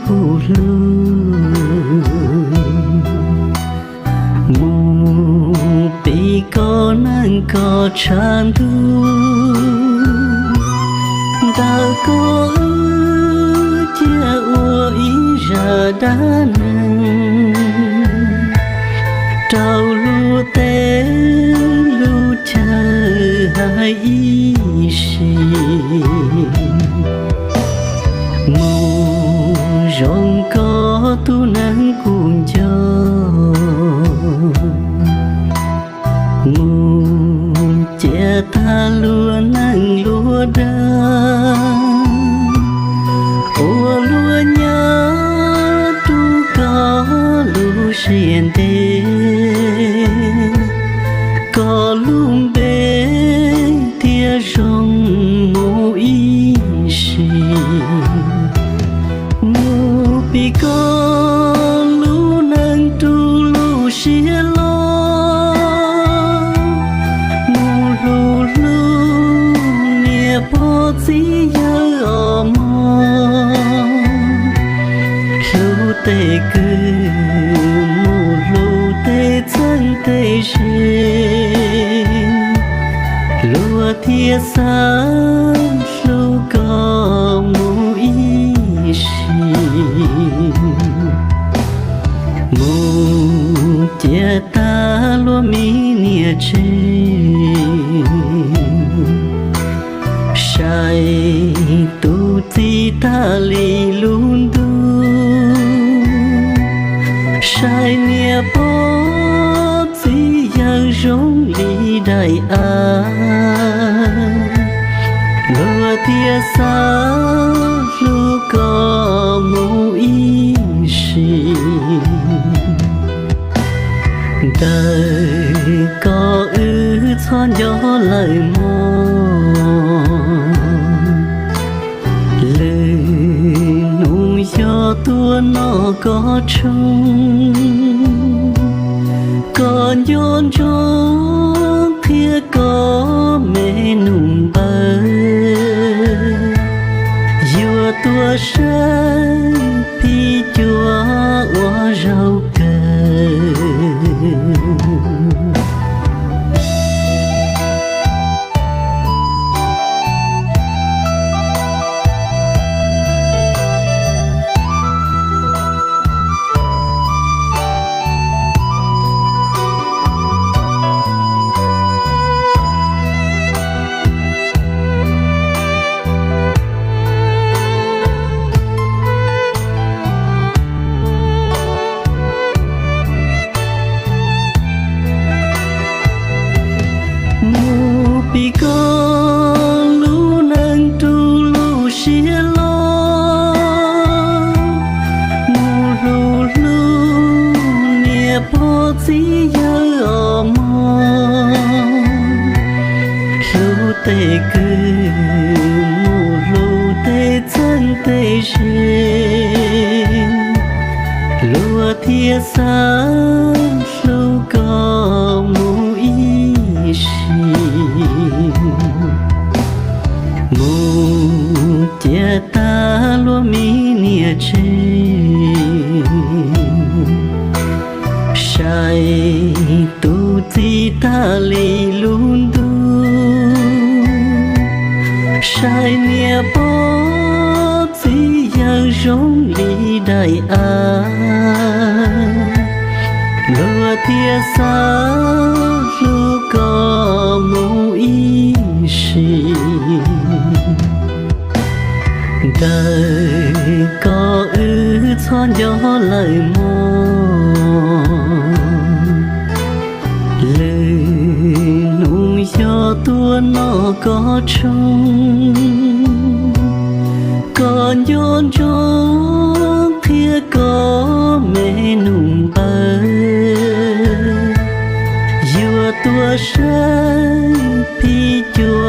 kuv hlub, mus pib koj neej koj tshav ntuj, ntawm koj wb cia ua ib zaj dab neeg, rau lub teb lub chaw hais ib sim, mus zoo koj tus neeg kuv nco, mus cia tag luag neej luag dag, ua luag nyob rau koj lub siab ntev, koj lub npe thiaj zoo mus ib sim, mus pib koj lub neej rau lub siab loj, mus hlub hlub niam pog txiv yawg os mog, hlub tej kwv mus hlub tej txheeb tej ze, luag thiaj xav hlub koj mus ib sim, mus cia tag luag me niam tsev, saib tus txiv tag li lub ntuj, saib niam pog txiv yawg zoo li daim av, luag thiaj xav hlub koj mus ib sim, ntawm koj wb txhob nco lawm mog, lwm hnub yog tuaj noj koj tshoob, koj nco ntsoov qhia koj me nus npawg, yuav tuaj saib phim cuam ua zaug kawg. Mus pib koj lub neej rau lub siab loj, mus hlub hlub niam pog txiv yawg os mog, hlub tej kwv mus hlub tej txheeb tej ze, luag thiaj xav hlub koj mus ib sim, mus cia tag luag me niam tsev, saib tus txiv tag li lub ntuj, saib niam pog txiv yawg zoo li daim av, luag thiaj xav hlub koj mus ib sim, ntawm koj wb txhob nco lawm mog, lwm hnub yog tuaj noj koj tshoob, koj nco ntsoov qhia koj me nus npawg, yuav tuaj saib phim cuam